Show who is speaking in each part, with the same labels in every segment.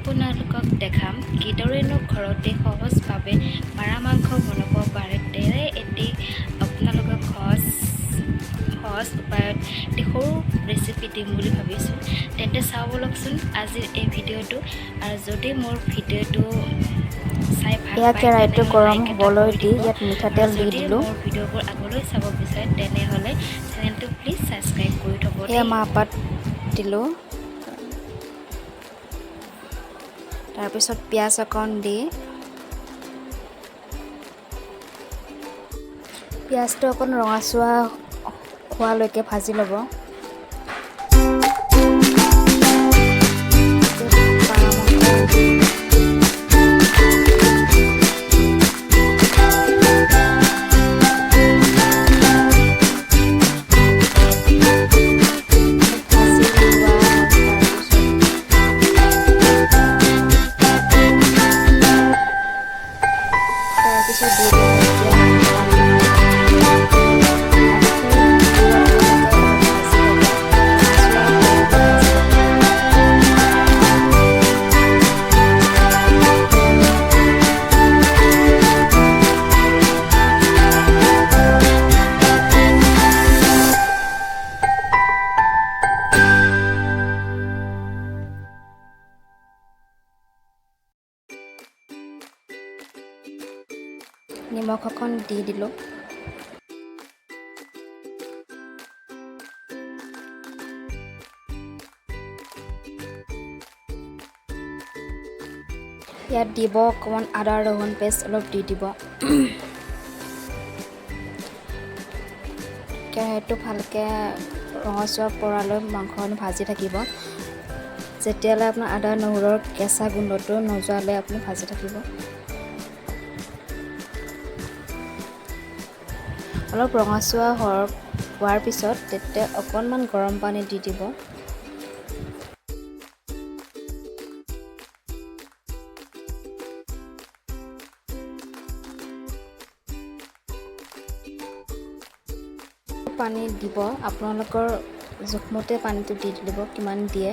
Speaker 1: আপোনালোকক দেখাম কিদৰেনো ঘৰতে সহজভাৱে পাৰ মাংস বনাব পাৰে। তেনে এটি আপোনালোকক সহজ সহজ উপায়ত এটি সৰু ৰেচিপি দিম বুলি ভাবিছোঁ। তেন্তে চাওঁ ব'লকচোন আজিৰ এই ভিডিঅ'টো। আৰু যদি মোৰ ভিডিঅ'টো চাই ভাল
Speaker 2: এয়া
Speaker 1: পায়,
Speaker 2: কেৰাহীটো
Speaker 1: তেনেহ'লে
Speaker 2: গৰম
Speaker 1: লাইক এটা
Speaker 2: হ'বলৈ
Speaker 1: কৰি
Speaker 2: দি
Speaker 1: দিব।
Speaker 2: ইয়াত
Speaker 1: আৰু
Speaker 2: মিঠাতেল দি
Speaker 1: যদি
Speaker 2: দিলোঁ।
Speaker 1: মোৰ ভিডিঅ'বোৰ আগলৈ চাব বিচাৰে, তেনেহ'লে চেনেলটো প্লিজ ছাবস্ক্ৰাইব কৰি থ'ব
Speaker 2: এয়া
Speaker 1: দেই।
Speaker 2: মাহপাত দিলোঁ। তাৰপিছত পিঁয়াজ অকণ দি পিঁয়াজটো অকণ ৰঙচুৱা হোৱালৈকে ভাজি ল'ব। পাৰ মাংস ভাজি লোৱা তাৰপিছত দি দিব এতিয়া পানী আৰু ভাজি ল'ব, ৰঙচুৱা হোৱালৈকে ভাজি ল'ব। নিমখ অকণ দি দিলোঁ। ইয়াত দিব অকণমান আদা ৰহুন পেষ্ট অলপ দি দিব। কেৰাহীটো ভালকৈ ৰঙচুৱা পৰালৈ মাংসখিনি ভাজি থাকিব। যেতিয়ালৈ আপোনাৰ আদা নহৰুৰ কেঁচা গোন্ধটো নোযোৱালৈ আপুনি ভাজি থাকিব। অলপ ৰঙচুৱা হোৱাৰ পিছত তেতিয়া অকণমান গৰম পানী দি দিব। পানী দিব, আপোনালোকৰ জোখমতে পানীটো দি দিব, কিমান দিয়ে।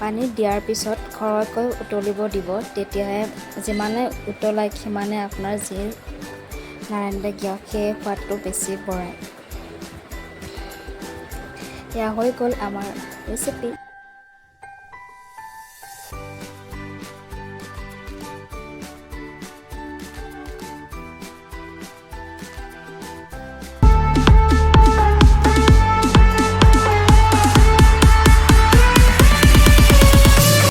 Speaker 2: পানী দিয়াৰ পিছত খৰকৈ উতলিব দিব। তেতিয়াহে যিমানে উতলায়, সিমানে আপোনাৰ যি নাৰান্ধে কিয়, সেই সোৱাদটো বেছি বঢ়ায়। এয়া হৈ গ'ল আমাৰ ৰেচিপি।